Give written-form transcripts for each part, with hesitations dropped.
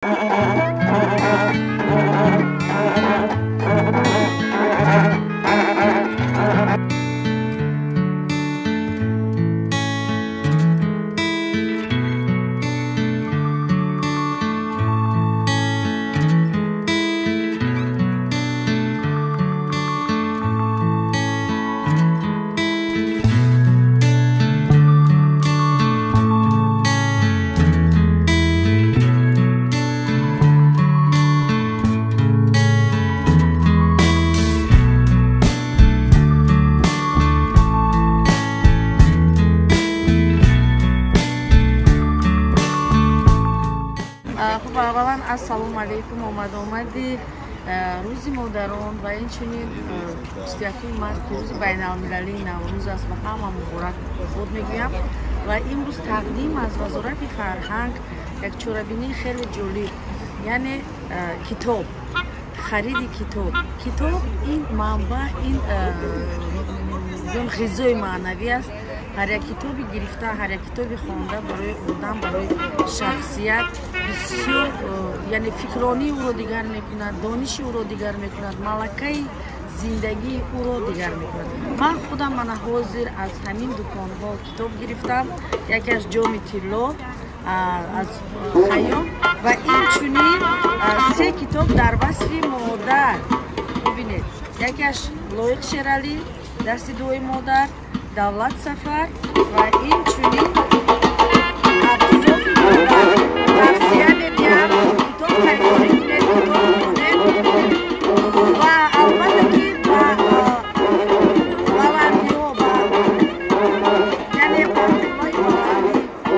Хуб, аввалан ассалому алайкум, омад-омади рӯзи модарон ва инчунин 21 март, рӯзи байналмилалии Наврӯз аст, ба ҳама муборак худ мегӯям. Ва имрӯз тақдим аз Вазорати фарҳанг як чорабинии хеле ҷолиб, яъне китоб, хариди китоб. Китоб ин манбаъ, ин ғизои маънавӣ аст. Ҳар як китоби гирифта, ҳар як китоби хонда барои одам, барои шахсият бисёр, яъне фикронии ӯро дигар мекунад, дониши ӯро дигар мекунад, малакаи зиндагии ӯро дигар мекунад. Ман худам мана ҳозир аз ҳамин дуконҳо китоб гирифтам, яке аз Ҷоми тилло аз Хайём ва инчунин се китоб дар васфи модар. Бибинед, якеаш Лоиқ Шералӣ, Дасти дуои модар, Давлат Сафар ва инчунин Абсофи модар. Тавсия медиҳам, китоб харидорӣ кунед, китоб хонед ва албатта ки ба баландиҳо, ба яъне орзуҳои баланди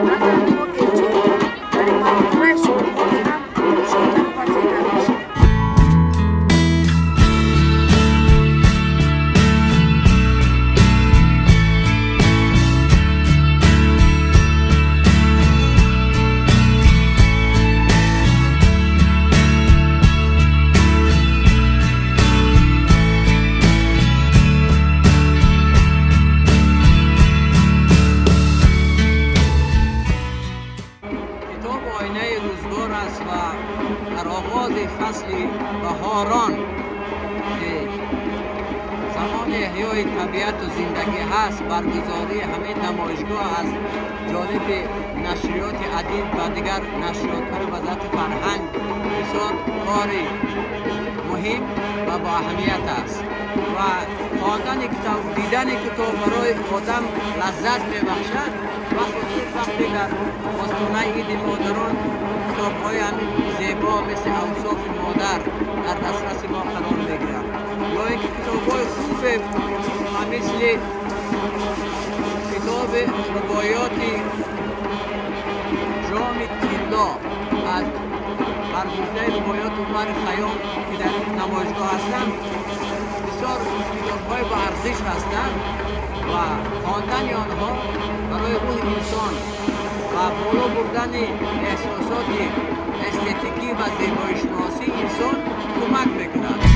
на танҳо эҷод, балки мафкураи шумо боз ҳам кушодтару васеътар мешавад. در آغاز فصل بهاران که زمان احیای طبیعت و زندگی هست، برگزاری همین نمایشگاه از جانب نشریات ادیب و دیگر نشریات های وزارت فرهنگ بسیار کار مهم و با اهمیت است و خواندن کتاب، دیدن کتاب برای آدم لذت میبخشد و خصوص وقتی در آستانه عید مادران کتاب‌های همین زیبا مثل اوصاف مادر در دسترس ما قرار میگیرند، یا اینکه کتاب‌های خوب مثل کتاب رباعیات جام طلا از برگزیده رباعیات عمر خیام که در این نمایشگاه هستند، بسیار کتاب‌های با ارزش هستند و خواندن آنها برای روح انسان و بالا بردن احساسات استتیکی و زیبایی شناسی انسان کمک میکند.